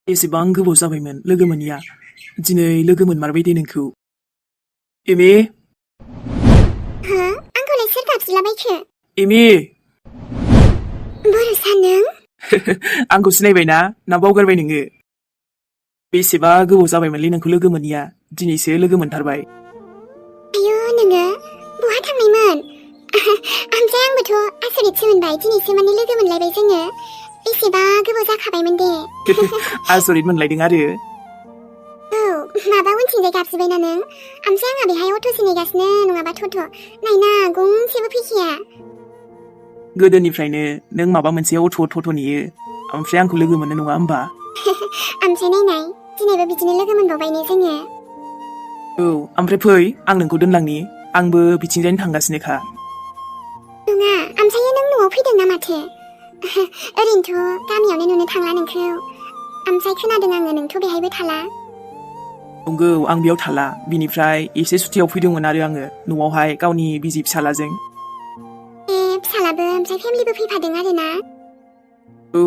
एसेबां गोबाव जाबायमोन लोगो मोनिया दिनै लोगो मोनमारबाय दे नोंखौ एमि हो आंखौलाय सोर गाबज्रिलाबायखो एमि बर'सा नों आंखौ सिनायबायना ना बावगारबाय नोङो बेसेबा गोबाव जाबायमोनलै नोंखौ लोगो मोनिया दिनैसो लोगो मोनथारबाय आयु नोङो बहा थांनायमोन ओमफ्राय आंबोथ' आसरितसो मोनबाय दिनैसो माने लोगो मोनलायबाय जोङो बेसेबा गोबाव जाखाबायमोन दे आसरित मोनलायदों आरो औ माबा उनथिंजाय गाबज्रिबायना नों ओमफ्राय आंहा बेहाय अट'सो नेगासिनो नङाबा थ'थ' नायना गंसेबो फैखाया गोदोनिफ्रायनो नों माबा मोनसे अट' नेयो ओमफ्राय आंखौ लोगो मोननो नङा होमबा ओमफ्राय नायनाय दिनैबो बिदिनो लोगो मोनबावबाय ने जोङो औ ओमफ्राय फै आं नोंखौ दोनलांनि आंबो बिथिंजायनो थांगासिनोखा नङा ओमफ्राय नों न'आव फैदों ना माथो ओरैनोथ' गामियावनो नुनो थांला नोंखौ ओमफ्राय खोनादों आङो नोंथ' बेहायबो थाला नंगौ आं बेयाव थाला बिनिफ्राय एसे सुटियाव फैदोंमोन आरो आङो न'आवहाय गावनि बिसि फिसालाजों फिसालाबो ओमफ्राय फेमिलिबो फैफादों आरो ना औ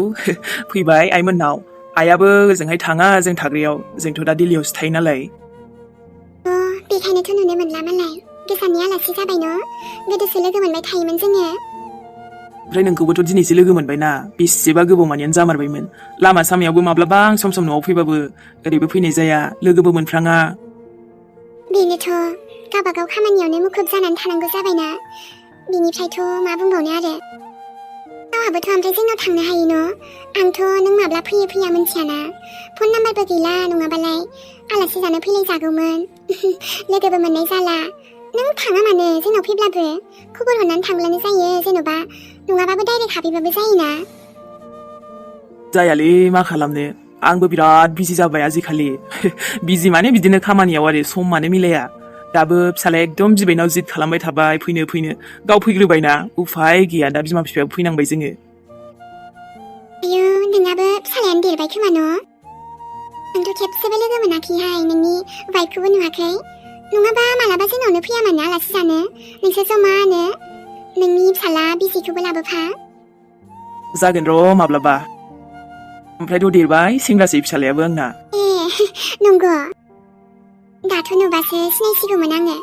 फैबाय आइमोननाव आइयाबो ओजोंहाय थाङा जों थाग्रायाव जोंथ' दा दिल्लीयावसो थायो नालाय बेखायनोथ' नुनो मोनला मालाय गोजाननि आलासि जाबाय न' गोदोसो लोगो मोनबाय थायोमोन जोङो ओमफ्राय नोंखौबोथ' दिनैसो लोगो मोनबायना बेसेबा गोबाव मानियानो जामारबायमोन लामा सामायावबो माब्लाबा सम न'आव फैबाबो ओरैबो फैनाय जाया लोगोबो मोनफ्राङा बेनोथ' गावबागाव खामानियावनो मुखुब जानानै थानांगौ जाबायना बिनिफ्रायथ' मा बुंबावनो आरो गावहाबोथ' ओमफ्राय जोंनाव थांनो हायो न' आंथ' नों माब्ला फैयो फैया मिन्थियाना फन नाम्बारबो गैला नङाबालाय आलासि जानो फैलाय जागौमोन लोगोबो मोननाय जाला नों थाङा मानो जोंनाव फैब्लाबो खबर हरनानै थांब्लानो जायो जेन'बा नङाबाबो डाइरेक्ट हाबैबाबो जायोना जायालै मा खालामनो आंबो बिराद बिजि जाबाय आजिखालि बिजि माने बिदिनो खामानियाव आरो समानो मिलाया दाबो फिसालाया एकदम बिबैनाव जिद खालामबाय थाबाय फैनो गाव फैग्रोबायना उफाय गैया दा बिमा बिफायाबो फैनांबाय जोङो आयु नोंहाबो फिसालायानो देरबाय खोमा न' आंथ' खेबसेबो लोगो मोनाखैहाय नोंनि वाइफखौबो नुवाखै नङाबा मालाबा जोंनावनो फैया मानो आलासि जानो नोंसोर जमानो नोंनि फिसाला बिसिखौबो लाबोफा जागोन र' माब्लाबा ओमफ्रायथ' देरबाय सेंग्रासै फिसालायाबो आंना नंगौ दाथ' नुबासो सिनायसिगौमोन आङो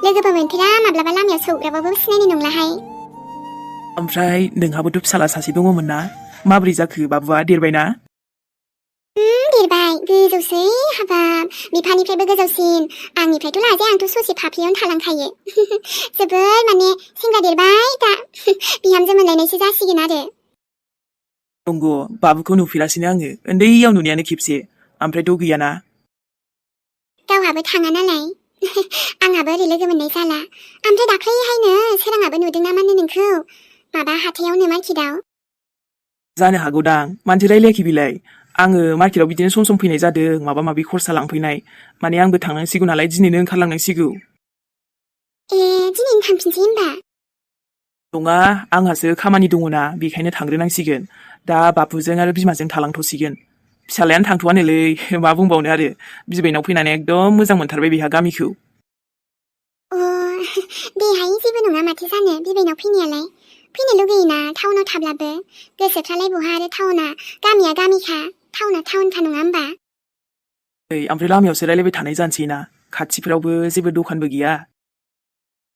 लोगोबो मोनफेरा माब्लाबा लामायाव सौग्राबाबो सिनायनाय नंलाहाय ओमफ्राय नोंहाबोथ' फिसाला सासे दङमोन ना माब्रै जाखो बाबुआ देरबायना देरबाय गोजौसै हाबाब बिफानिफ्रायबो गोजौसिन आंनिफ्रायथ' लाजाया आंथ' ससे फाफ्लियावनो थालांखायो जोबोद माने सेंग्रा देरबाय दा बिहामजो मोनलायनायसो जासिगोन आरो नंगौ बाबुखौ नुफेरासैनो आङो उन्दैयाव नुनायानो खेबसे ओमफ्रायथ' गैयाना गावहाबो थाङा नालाय आंहाबो ओरै लोगो मोननाय जाला ओमफ्राय दाख्लैहायनो सोराङाबो नुदों ना माने नोंखौ माबा हाथायावनो मार्केटआव जानो हागौदां मानोथो रायलायाखै बिलाय आङो मार्केटआव बिदिनो सम फैनाय जादों माबा माबि खरसा लांफैनाय माने आंबो थांनांसिगौ नालाय दिनैनो ओंखारलांनांसिगौ दिनैनो थांफिनसै होनबा नङा आंहासो खामानि दङना बेखायनो थांग्रोनांसिगोन दा बाबुजों आरो बिमाजों थालांथ'सिगोन फिसालायानो थांथ'वानोलै मा बुंबावनो आरो बिबैनाव फैनानै एकदम मोजां मोनथारबाय बेहा गामिखौ देहाय जेबो नङा माथो जानो बिबैनाव फैनायालाय फैनो लुगैयोना टाउनाव थाब्लाबो गोसोफ्रालाय बहा आरो टाउना गामिया गामिखा टाउना टाउनखा नङा होमबा ओमफ्राय लामायावसो रायलायबाय थानाय जानोसै ना खाथिफोरावबो जेबो दखानबो गैया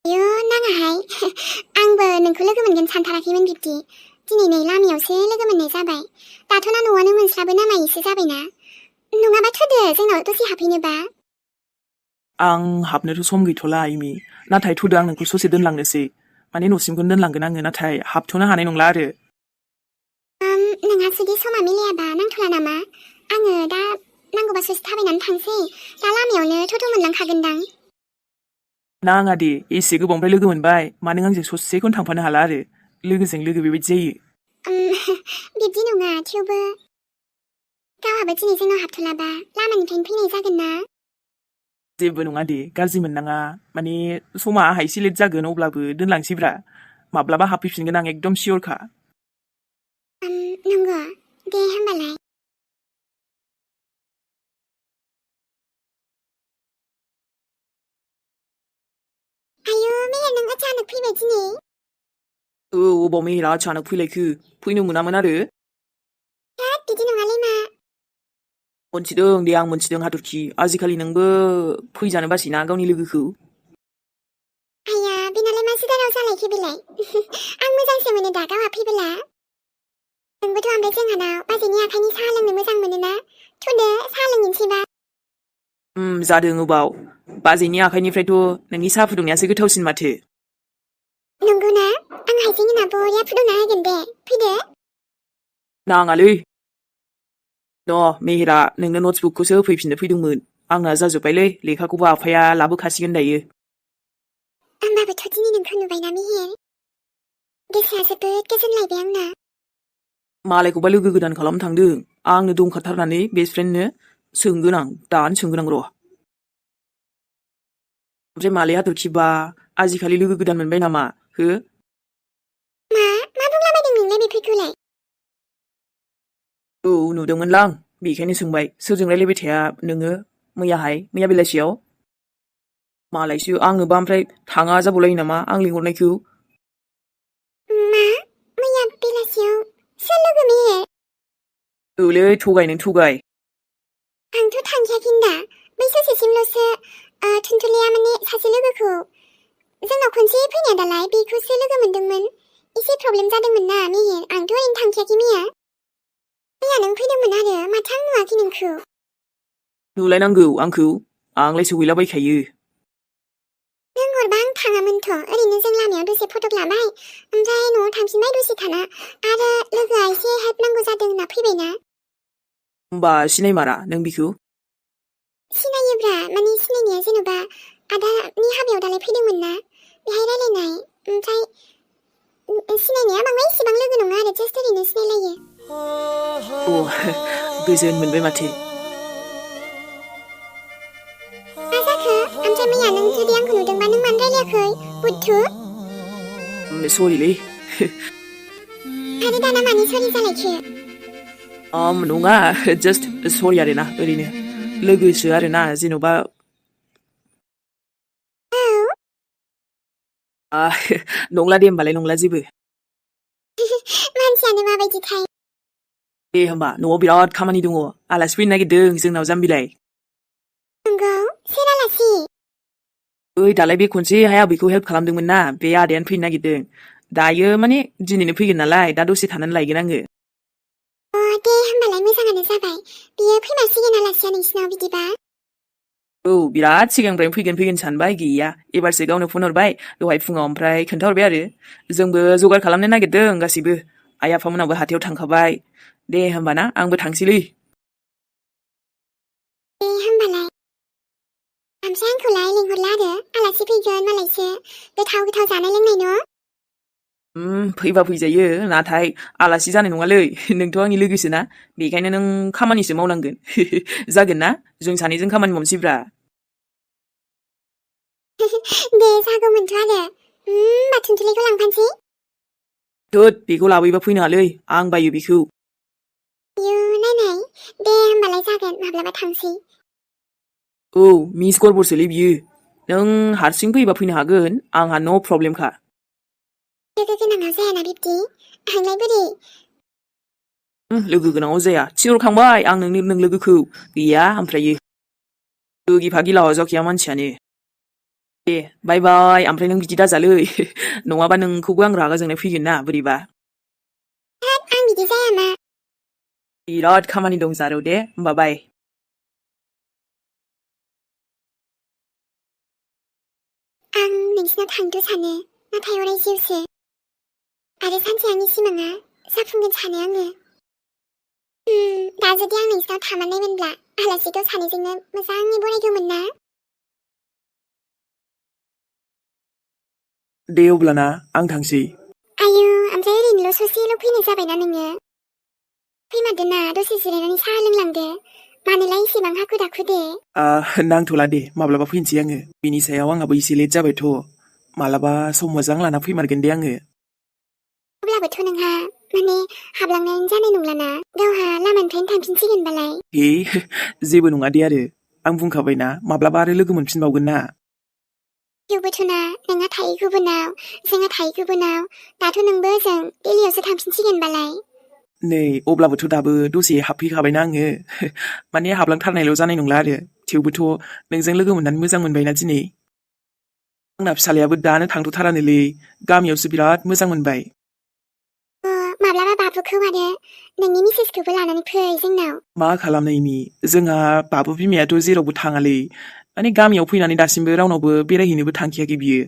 आयौ नाङाहाय आंबो नोंखौ लोगो मोनगोन सानथाराखैमोन बिब्दि दिनै नै लामायावसो लोगो मोननाय जाबाय दाथ' ना न'आनो मोनस्लाबो ना मायैसो जाबायना नङाबा थोदो जोंनाव दसे हाबफैनोबा आं हाबनोथ' सम गैथ'ला आइमि नाथाय थुदो आं नोंखौ ससे दोनलांनोसै माने न'सिमखौनो दोनलांगोन आङो नाथाय हाबथ'नो हानाय नंला आरो नोंहा जुदि समा मिलायाबा नांथ'ला नामा आङो दा नांगौबा ससे थाबायनानै थांसै दा लामायावनो थथ' मोनलांखागोनदां नाङा दे एसे गोबावनिफ्राय लोगो मोनबाय मानो आंजों ससेखौनो थांफानो हाला आरो लोगोजों लोगो बेबायदि जायो बिब्दि नङा थेवबो गावहाबो दिनै जोंनाव हाबथ'लाबा लामानिफ्रायनो फैनाय जागोन ना जेबो नङा दे गाज्रि मोननाङा माने समा आहा एसे लेट जागोन अब्लाबो दोनलांसैब्रा माब्लाबा हाबफैफिनगोन आं एकदम सियरखा नंगौ दे होमबालाय आयु मेहेर नों अचानक फैबाय दिनै औ अबाव मेहेरा अचानक फैलायखो फैनो मोनामोन आरो बिदि नङालै मा मोनथिदों दे आं मोनथिदों हाथरखि आजिखालि नोंबो फैजानो बासैना गावनि लोगोखौ आया बेनालाय मा सिदाराव जालायखो बेलाय आं मोजांसो मोनो दा गावहा फैबोला नोंबोथ' ओमफ्राय जोंहानाव बाजैनि आखाइनि साहा लोंनो मोजां मोनोना थुदो साहा लोंनोसैबा जादों अबाव बाजैनि आखाइनिफ्रायथ' नोंनि साहा फुदुंनायासो गोथावसिन माथो नंगौना आं हाइजें होना बरिया फुदुंना होगोन दे फैदो नाङालै मेहेरा नोंनो नटसबुकखौसो होफैफिननो फैदोंमोन आंना जाजोब्बायलै लेखाखौबो आफाया लाबोखासिगोन दायो होमबाबोथ' दिनै नोंखौ नुबायना मेहेर गोसोआ जोबोद गोजोनलायबाय आंना मालायखौबा लोगो गोदान खालामनो थांदों आंनो दंखाथारनानै बेस्ट फ्रेन्डनो सोंगोन आं दानो सोंगोन आं र' ओमफ्राय मालै हाथरखिबा आजिखालि लोगो गोदान मोनबाय नामा हो मा बुंलाबायदों नोंलाय बेफोरखौलाय औ नुदोंमोनलां बेखायनो सोंबाय सोरजों रायलायबाय थाया नोङो मैया बेलासियाव मालायसो आंनोबा ओमफ्राय थाङा जाबावलायो नामा आं लिंहरनायखौ मा मैया बेलासियाव सोर लोगो मेहेर औलै थगाय आंथ' थांखायाखैनो दा बै ससेसिमल'सो थुनथुलिया माने सासे लोगोखौ जोंनाव खनसे फैनाया दालाय बेखौसो लोगो मोनदोंमोन एसे प्रब्लेम जादोंमोन ना मेहेर आंथ' ओरैनो थांखायाखै मैया नों फैदोंमोन आरो माथो आं नुवाखै नोंखौ नुलायनांगौ आंखौ आंलाय सहैलाबायखायो नों हरबा आं थाङामोनथ' ओरैनो जों लामायाव दसे फटक लाबाय ओमफ्राय न'आव थांफिनबाय दसे थाना आरो लोगोआ एसे हेल्प नांगौ जादों होनना फैबायना होमबा सिनायमारा नों बिखौ सिनायोब्रा माने सिनायनाया जेन'बा आदानि हाबायाव दालाय फैदोंमोन ना बेहाय रायलायनाय ओमफ्राय सिनायनाया बांद्राय इसेबां लोगो नङा आरो जास्ट ओरैनो सिनायलायो गोजोन मोनबाय माथो मा जाखो ओमफ्राय मैया नों जुदि आंखौ नुदोंबा नों मानो रायलायाखै बुद्धु सरिलै आरो दाना मानि सरि जालायखो नङा जास्ट सरि आरोना ओरैनो लोगोसो आरोना जेन'बा नंला दे होमबालाय नंला जेबो मानसियानो माबायदिथाय दे होमबा न'आव बिराद खामानि दङ आलासि फैनो नागिरदों जोंनाव जाम्बिलाय नंगौ सोर आलासि ओइ दालाय बे खनसे हाय आबैखौ हेल्प खालामदोंमोन ना बे आदायानो फैनो नागिरदों दायो माने दिनैनो फैगोन नालाय दा दसे थानानै लायगोन आङो दे होमबालाय मोजाङानो जाबाय बियो फैमारसिगोन आलासिया नोंसिनाव बिदिबा औ बिराद सिगांनिफ्रायनो फैगोन सानबाय गैया एबारसो गावनो फन हरबाय दहाय फुङाव ओमफ्राय खोन्थाहरबाय आरो जोंबो जगार खालामनो नागिरदों गासैबो आइ आफामोनाबो हाथायाव थांखाबाय दे होमबाना आंबो थांसैलै दे होमबालाय ओमफ्राय आंखौलाय लिंहरला आरो आलासि फैगोन मालायसो गोथाव जानाय लोंनाय न' फैबा फैजायो नाथाय आलासि जानाय नङालै नोंथ' आंनि लोगोसोना बेखायनो नों खामानिसो मावनांगोन जागोन ना जों सानैजों खामानि मावनोसैब्रा दे जागौमोनथ' आरो होमबा थुनथुलिखौ लांफानोसै थोद बेखौ लाबोयोबा फैनाङालै आं बायो बेखौ नायनाय दे होमबालाय जागोन माब्लाबा थांसै औ मिस गरबरसोलै बियो नों हारसिं फैबा फैनो हागोन आंहा नो प्रब्लेमखा लोगो गोनाङाव जायाना बिब्दि आंलाय बोरै लोगो गोनाङाव जाया थिनहरखांबाय आं नों लोगोखौ गैया ओमफ्रायो लोगि फागि लावा जाखाया मानसियानो दे बाय बाय ओमफ्राय नों बिदि दाजालै नङाबा नोंखौबो आं रागा जोंनाय फैगोन ना बोरैबा आं बिदि जायामा बिराद खामानि दं जारौ दे होमबा बाय आं नोंसिनाव थांनो सानो नाथाय अराय जिउसो आरो सानसे आंनि सिमाङा जाफुंगोन सानो आङो दा जुदि आं नोंसिनाव थामारनायमोनब्ला आलासिखौ सानैजोंनो मोजाङै बरायगौमोन ना दे अब्लाना आं थांसै आयु ओमफ्राय ओरैनोल' ससेल' फैनाय जाबायना नोङो फैमारदो ना दसे जिरायनानै साहा लोंलांदो मानोलाय एसेबां हाखु दाखु दे नांथ'ला दे माब्लाबा फैनोसै आङो बिनि सायाव आंहाबो एसे लेट जाबायथ' मालाबा सम मोजां लाना फैमारगोन दे आङो अब्लाबोथ' नोंहा माने हाबलांनायानो जानाय नंलाना गावहा लामानिफ्रायनो थांफिनसिगोनबालाय जेबो नङा दे आरो आं बुंखाबायना माब्लाबा आरो लोगो मोनफिनबावगोन ना थेवबोथ'ना नोंहा थायो गुबुनाव जोंहा थायो गुबुनाव दाथ' नोंबो ओजों दिल्लीयावसो थांफिनसिगोनबालाय नै अब्लाबोथ' दाबो दसे हाबफैखाबायना आङो माने हाबलांथारनायल' जानाय नंला आरो थेवबोथ' नोंजों लोगो मोननानै मोजां मोनबायना दिनै आंना फिसालायाबो दानो थांथ'थारानोलै गामियावसो बिराद मोजां मोनबाय माब्लाबा बाबुखौ आरो नोंनि मिसेसखौबो लानानै फै जोंनाव मा खालामनायनि जोंहा बाबु बिमायाथ' जेरावबो थाङालै माने गामियाव फैनानै दासिमबो रावनावबो बेरायहैनोबो थांखायाखै बियो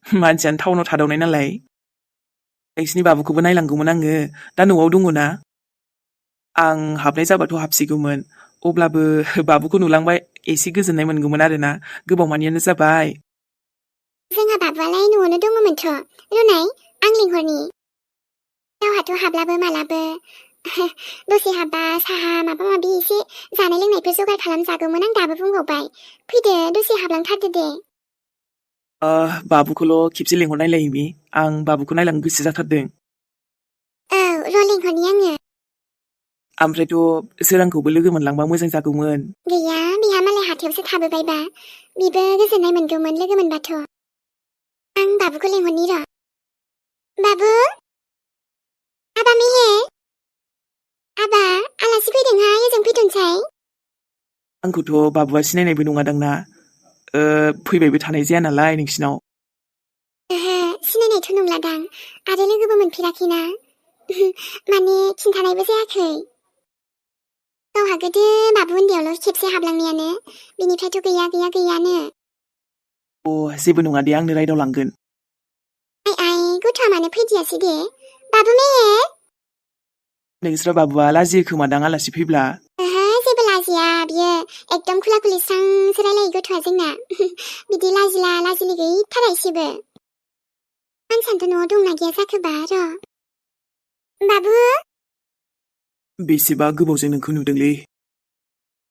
मानसियानो टाउनाव थादावनाय नालाय नोंसिनि बाबुखौबो नायलांगौमोन आङो दा न'आव दङ ना आं हाबनाय जाबाथ' हाबसिगौमोन अब्लाबो बाबुखौ नुलांबाय एसे गोजोननाय मोनगौमोन आरोना गोबावमानियानो जाबाय जोंहा बाबुआलाय न'आवनो दङमोनथ' रुनाय आं लिंहरनि गावहाथ' हाब्लाबो मालाबो दसे हाबबा साहा माबा माबि एसे जानाय लोंनायफोर जगार खालामजागौमोन आं दाबो बुंबावबाय फैदो दसे हाबलांथारदो दे बाबुखौल' खेबसे लिंहरनायलाय एमि आं बाबुखौ नायलांनो गोसो जाथारदों औ र' लिंहरनि आङो ओमफ्रायथ' सोरांखौबो लोगो मोनलांबा मोजां जागौमोन गैया बिहा मालाय हाथायावसो थाबोबायबा बिबो गोजोननाय मोनगौमोन लोगो मोनबाथ' आं बाबुखौ लिंहरनि र' बाबु आबा मेहेर आबा आलासि फैदोंहाय ओजों फैथ'नोसै आंखौथ' बाबुआ सिनायनायबो नङादांना फैबायबो थानाय जाया नालाय नोंसिनाव ओहो सिनायनायथ' नंलादां आरो लोगोबो मोनफेराखैना माने खिन्थानायबो जायाखै गावहा गोदो बाबु उन्दैयावल' खेबसे हाबलांनायानो बिनिफ्रायथ' गैयानो जेबो नङा दे आंनो रायदावलांगोन आइ गथ'आ मानो फैदियासै दे बाबु मेहेर नोंस्रा बाबुआ लाजियो खोमादां आलासि फैब्ला ओहो जेबो लाजिया बियो एकदम खुला खुलि स्रांसो रायलायो गथ'आ जोंना बिदि लाजिला लाजिलि गैथारा एसेबो मानसियानोथ' न'आव दंना गैया जाखोबा र' बाबु बेसेबा गोबावजों नोंखौ नुदोंलै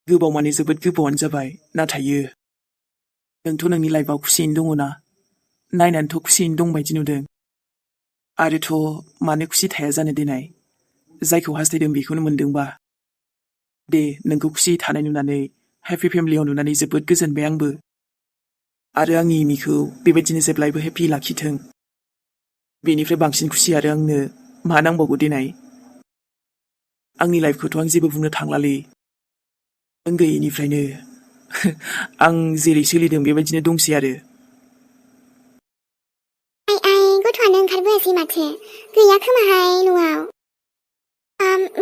गोबाव माने जोबोद गोबावानो जाबाय नाथायो नोंथ' नोंनि लाइफआव खुसियैनो दङ ना नायनानैथ' खुसियैनो दं बायदि नुदों आरोथ' मानो खुसि थाया जानो देनाय जायखौ हास्थायदों बेखौनो मोनदोंबा दे नोंखौ खुसि थानाय नुनानै हेपि फेमिलियाव नुनानै जोबोद गोजोनबाय आंबो आरो आंनि एमिखौ बेबायदिनो जेब्लायबो हेपि लाखिथों बेनिफ्राय बांसिन खुसि आरो आंनो मा नांबावगौ देनाय आंनि लाइफखौथ' आं जेबो बुंनो थांलालै उन्दैनिफ्रायनो आं जेरै सोलिदों बेबायदिनो दंसै आरो आइ गथ'आनो ओंखारबोआसै माथो गैया खोमाहाय न'आव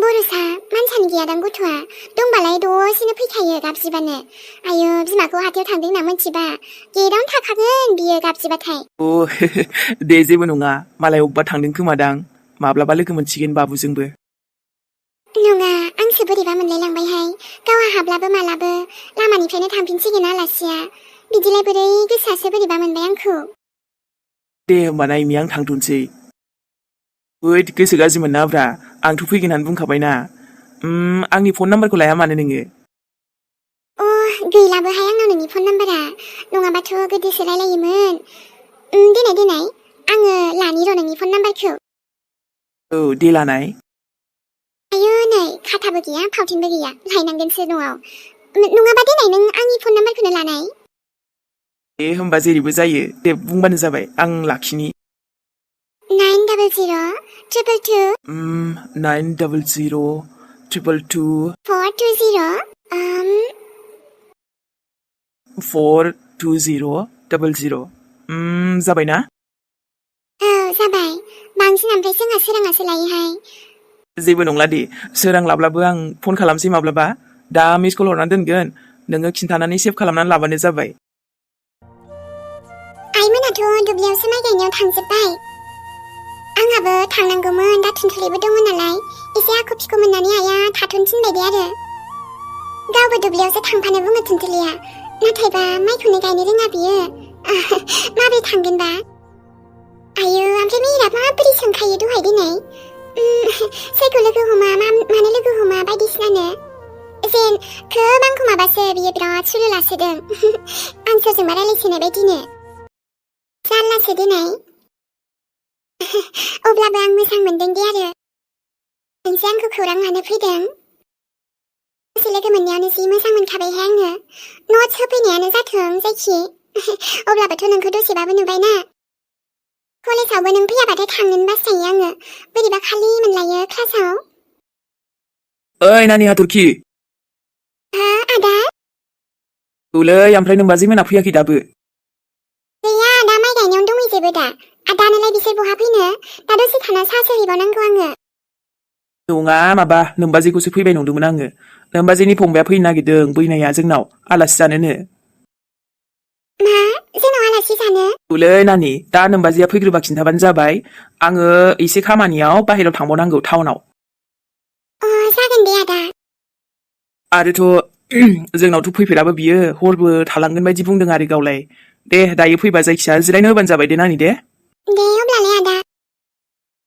बर'सा मानसियानो गैयादां गथ'आ दंबालाय दसेनो फैखायो गाबज्रिबानो आयो बिमाखौ हाथायाव थांदों होनना मोनथिबा गेटावनो थाखागोन बियो गाबज्रिबाथाय दे जेबो नङा मालाय अबेबा थांदों खोमादां माब्लाबा लोगो मोनसिगोन बाबुजोंबो नङा आंसो बोरैबा मोनलायलांबायहाय गावहा हाब्लाबो मालाबो लामानिफ्रायनो थांफिनसिगोन आलासिया बिदिलाय बोरै गोसोआसो बोरैबा मोनबाय आंखौ दे होमबाना एमि आं थांथ'नोसै ओइद गोसो गाज्रि मोननाब्रा आंथ' फैगोन होननानै बुंखाबायना आंनि फन नाम्बारखौ लाया मानो नोङो गैलाबोहाय आंनाव नोंनि फन नाम्बारा नङाबाथ' गोदोसो रायलायोमोन देनाय आङो लानि र' नोंनि फन नाम्बारखौ औ दे लानाय आयो नै खाथाबो गैया फावथेनबो गैया लायनांगोनसो न'आव नङाबा देनाय नों आंनि फन नाम्बारखौनो लानाय दे होमबा जेरैबो जायो दे बुंबानो जाबाय आं लाखिनि 900 900 222 420 जाबाय ना औ जाबाय बांसिन ओमफ्राय जोंहा सोराङासो लायोहाय जेबो नंला दे सोरां लाब्लाबो आं फन खालामसै माब्लाबा दा मिस कल हरनानै दोनगोन नोङो खिन्थानानै सेभ खालामनानै लाबानो जाबाय आइमोनाथ' दुब्लियावसो माइ गायनायाव थांजोब्बाय आंहाबो थांनांगौमोन दा थुनथुलिबो दङ नालाय एसे आख' फिख' मोननानै आइया थाथ'नो थिनबाय दे आरो गावबो दुब्लियावसो थांफानो बुङो थुनथुलिया नाथायबा माइखौनो गायनो रोङा बियो माबोरै थांगोनबा आयो ओमफ्राय मेहेरा माबोरै सोंखायो दहाय दिनै सोरखौ लोगो हमा मानो लोगो हमा बायदिसिनानो जेन खोब आंखौ माबासो बियो बिराद सुलु लासोदों आं सोरजोंबा रायलायसोनाय बायदिनो जारलासो दिनै अब्लाबो आं मोजां मोनदों दे आरो मोनसे आंखौ खौरां लानो फैदों दसे लोगो मोननायावनो जि मोजां मोनखाबायहाय आङो न'ट्स होफैनायानो जाथों जायखि अब्लाबोथ' नोंखौ दसेबाबो नुबायना कलेजावबो नों फैयाबाथाय थांनोनो बासायो आङो बोरैबा खालि मोनलायो क्लासाव ओइ नानि हाथरखि हा आदा औलै ओमफ्राय नोमबाजै मोना फैयाखै दाबो गैया दा माइ गायनायावनो दंहैजोबो दा आदानोलाय बिसोर बहा फैनो दा दसे थाना साहा सोहैबावनांगौ आङो नङा माबा नोमबाजैखौसो फैबाय नंदोंमोन आङो नोमबाजैनि फंबाया फैनो नागिरदों बैनाया जोंनाव आलासि जानोनो मा जोंनाव आलासि जानो औलै नानि दा नोमबाजैया फैग्रोबा खिन्थाबानो जाबाय आङो एसे खामानियाव बाहेरायाव थांबावनांगौ टाउनाव अ जागोन दे आदा आरोथ' जोंनावथ' फैफेराबो बियो हरबो थालांगोन बायदि बुंदों आरो गावलाय दे दायो फैबा जायखिया जिरायनो होबानो जाबाय दे नानि दे दे अब्लालाय आदा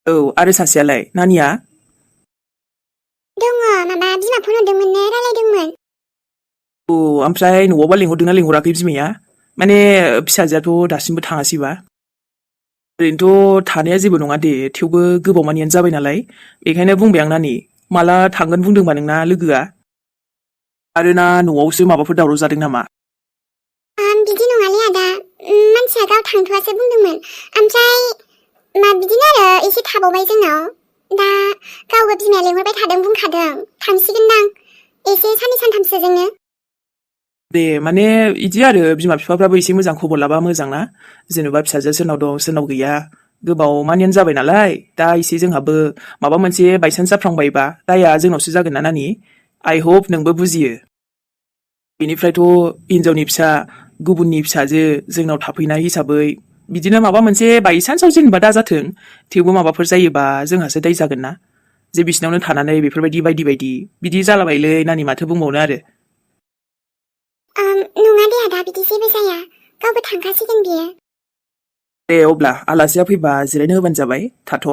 औ आरो सासेयालाय नानिया दङ माबा बिमा फन हरदोंमोननो रायलायदोंमोन औ ओमफ्राय न'आवबा लिंहरदोंना लिंहराखै बिमाया माने फिसाजोआथ' दासिमबो थाङासैबा ओरैनोथ' थानाया जेबो नङा दे थेवबो गोबाव मानियानो जाबाय नालाय बेखायनो बुंबाय आं नानि माला थांगोन बुंदोंबा नोंना लोगोआ आरो ना न'आवसो माबाफोर दावराव जादों नामा बिदि नङालै आदा मानसिया गाव थांथ'वासो बुंदोंमोन ओमफ्राय मा बिदिनो आरो एसे थाबावबाय जोंनाव दा गावबो बिमाया लिंहरबाय थादों बुंखादों थांसिगोनदां एसे साननै सानथामसोजोंनो दे माने इदि आरो बिमा बिफाफ्राबो एसे मोजां खबर लाबा मोजां ना जेनेबा फिसाजोआ सोरनाव दं सोरनाव गैया गोबाव मानियानो जाबाय नालाय दा एसे जोंहाबो माबा मोनसे बायसान्स जाफ्लांबायबा दाया जोंनावसो जागोन ना नानि आइ होप नोंबो बुजियो बेनिफ्रायथ' हिनजावनि फिसा गुबुननि फिसाजो जोंनाव थाफैनाय हिसाबै बिदिनो माबा मोनसे बायसान्सआव जेनेबा दाजाथों थेवबो माबाफोर जायोबा जोंहासो दाय जागोन ना जे बिसिनावनो थानानै बेफोरबायदि बायदि बायदि बिदि जालाबायलै नानि माथो बुंबावनो आरो नङा दे आदा बिदि जेबो जाया गावबो थांखासिगोन बियो दे अब्ला आलासिया फैबा जिरायनो होबानो जाबाय थाथ'